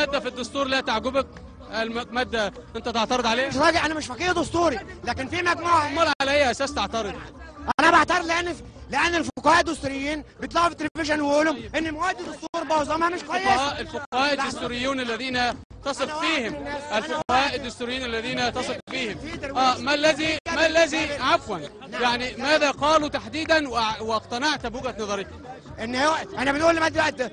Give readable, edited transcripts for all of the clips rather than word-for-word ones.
مادة في الدستور لا تعجبك؟ المادة انت تعترض عليها؟ مش راجع، انا مش فقيه دستوري، لكن في مجموعة. امال على اي اساس تعترض؟ انا بعترض لان الفقهاء الدستوريين بيطلعوا في التلفزيون ويقولوا ان مواد الدستور معظمها مش كويسة. الفقهاء الدستوريون الذين تصف فيهم، الفقهاء الدستوريين الذين تصف فيهم، ما الذي عفوا يعني ماذا قالوا تحديدا واقتنعت بوجهة نظرك؟ ان هو انا بنقول لمادة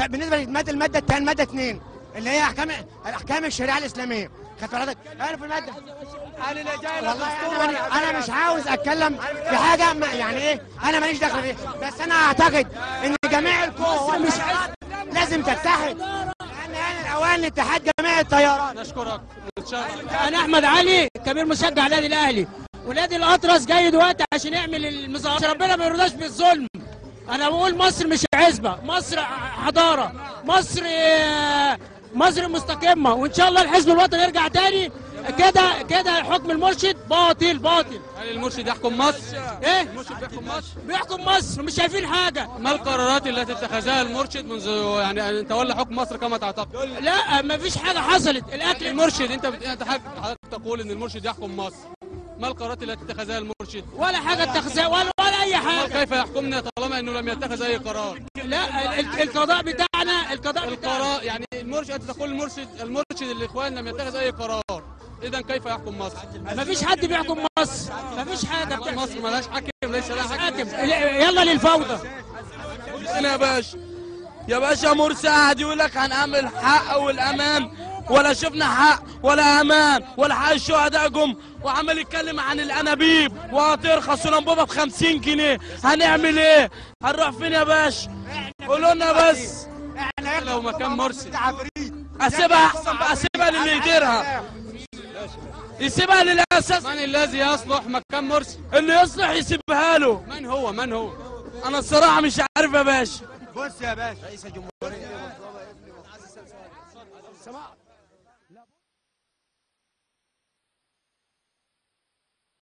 بالنسبة للمادة، المادة الثانية، المادة 2 اللي هي احكام الشريعة الاسلامية، خدت بالك؟ انا في المادة والله انا مش عاوز اتكلم في حاجة يعني ايه، انا ماليش دخل فيها، بس انا اعتقد ان جميع القوى لازم تتحد، لان انا الاوان لاتحاد جميع التيارات. نشكرك. انا احمد علي كبير مشجع النادي الاهلي، ونادي الاطرس جاي دلوقتي عشان يعمل المظاهرات. ربنا ما يرضاش بالظلم. انا بقول مصر مش عزبه، مصر حضارة، مصر مستقمه، وان شاء الله الحزب الوطني يرجع تاني. كده كده حكم المرشد باطل باطل. هل المرشد يحكم مصر؟ ايه؟ المرشد بيحكم مصر؟ بيحكم مصر، مش شايفين حاجة. ما القرارات التي اتخذها المرشد منذ يعني ان تولى حكم مصر كما تعتقد؟ لا، ما فيش حاجة حصلت. الاكل المرشد، انت حضرتك تقول ان المرشد يحكم مصر، ما القرارات التي اتخذها المرشد؟ ولا حاجة اتخذها، ولا اي حاجة. كيف يحكمنا طالما انه لم يتخذ اي قرار؟ لا، القضاء بتاعنا، القضاء يعني المرشد، انت تقول المرشد الاخوان لم يتخذ اي قرار، اذا كيف يحكم مصر؟ مفيش حد بيحكم مصر، مفيش حاجة. مصر مالهاش حاكم، ليس لها حاكم. يلا للفوضى. يا باشا، يا باشا، مرسي قاعد يقول لك هنعمل حق والامان، ولا شفنا حق ولا امان ولا حق الشهداء جم، وعمال يتكلم عن الانابيب وهترخص والانبوبه ب 50 جنيه. هنعمل ايه؟ هنروح فين يا باشا؟ قولوا لنا بس. احنا لو مكان مرسي اسيبها احسن بقى، اسيبها للي يديرها، يسيبها للاساس. من الذي يصلح مكان مرسي؟ اللي يصلح يسيبها له. من هو؟ من هو؟ انا الصراحة مش عارف يا باشا. بص يا باشا، رئيس الجمهورية.